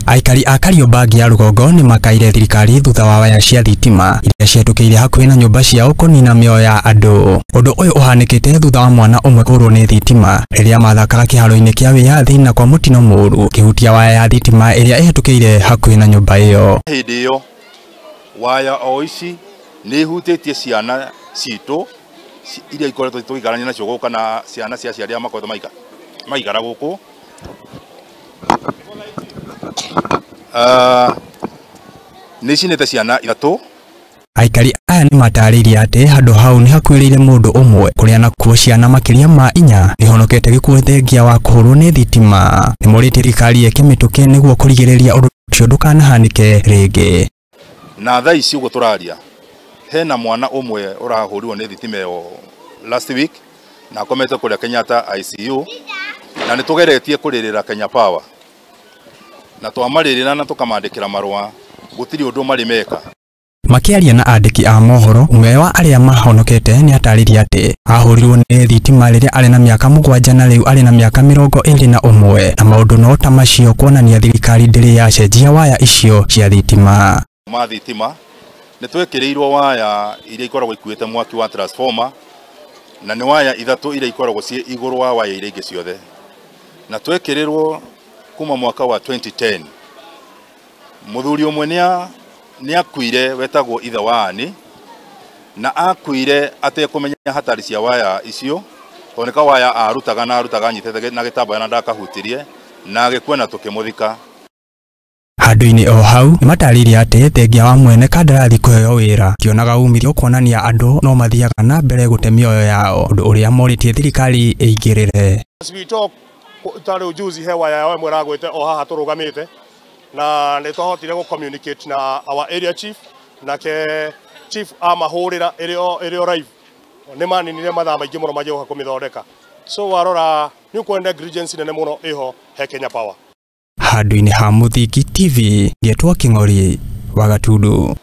Aikari a Kariobangi ya rũgongo nĩ makaire thirikari thutha wa waya cia thitima iria cihetũkĩire hakuhĩ na nyũmba ciao kũnina mĩoyo ya andũ. Ũndũ ũyũ ũhanĩkĩte thutha wa mwana ũmwe kũũrwo nĩ thitima rĩrĩa mathakaga kĩharo-inĩ kĩa wĩyathi na kwa mũtino mũũru kĩhutia waya ya thitima ĩrĩa ĩhetũkĩire hakuhĩ na nyũmba ĩyo. Hĩndĩ ĩyo waya o ici nĩ ihutĩtie ciana citũ iria ikoretwo tũgĩikarania nacio gũkũ kana ciana cia aciari arĩa makoretwo maikara gũkũ. Nĩ icinĩte ciana ithatũ. Aikari aya nĩ matarĩirie atĩ handũ hau nĩ hakuĩrĩire mũndũ ũmwe kũrĩa nakuo ciana makĩria ma 4 nĩhonokete gĩkuũ thengia wa kũhũrwo nĩ thitima. Nĩ morĩtie thirikari ĩke mĩtũkĩ nĩguo kũrigĩrĩria ũndũ ũcio ndũkanahanĩke rĩngĩ. Na thaa ici ũguo tũraria hena mwana ũmwe ũrahũrirwo nĩ thitima ĩyo last week na akomete kũrĩa Kenyatta ICU, na nĩ tũgeretie kũrĩrĩra Kenya Power na twamarĩrĩra na tũkamandĩkĩra marũa, gũtirĩ ũndũ marĩ meka. Makĩaria na andĩki a mohoro, ũmwe wa arĩa mahonokete nĩ atarĩirie atĩ ahũrirwo nĩ thitima rĩrĩa arĩ na mĩaka 7 na rĩu arĩ na mĩaka 21, na maũndũ no ta macio kuonania thirikari ndĩrĩ yacenjia waya icio cia thitima. Ma thitima nĩ twekĩrĩirwo waya iria ikoragwo ikuĩte mwaki wa transformer, na nĩ waya ithatũ iria ikoragwo ciĩ igũrũ wa waya iria ingĩ ciothe, na twekĩrĩrwo kuma mwaka wa 2010. Mũthuri ũmwe nĩ akuire wetagwo ithe wa Ani, na akuire atekũmenya hatari cia waya icio, tondũ nĩ kawaya arutaga na arutaga anyitĩte na gĩtambaya na ndakahutirie, na agĩkua na tũkĩmũthika. Handũ-inĩ o hau nĩ matarĩirie atĩ thengia wa mwene kandarathi kũheo wĩra tionaga umithio kuonania andũ no mathiaga na mbere gũte mĩoyo yao, ũndũ ũrĩa morĩtie thirikari ĩingĩrĩre. As we talk, ta rĩu juzi he waya yao ĩmwe ĩragwĩte o haha tũrũgamĩte, na nĩ twahotire gũ communicate na our area chief, nake chief amahũrĩra ĩrĩ o live, nĩ maninire mathaa maingĩ mũno magĩũka kũmĩthondeka. So warora nĩ ũkuona negligence nene mũno ĩho he Kenya Power. Handũ-inĩ ha Mũthingi TV, ngetwo Kĩng'ori wa Gatundu.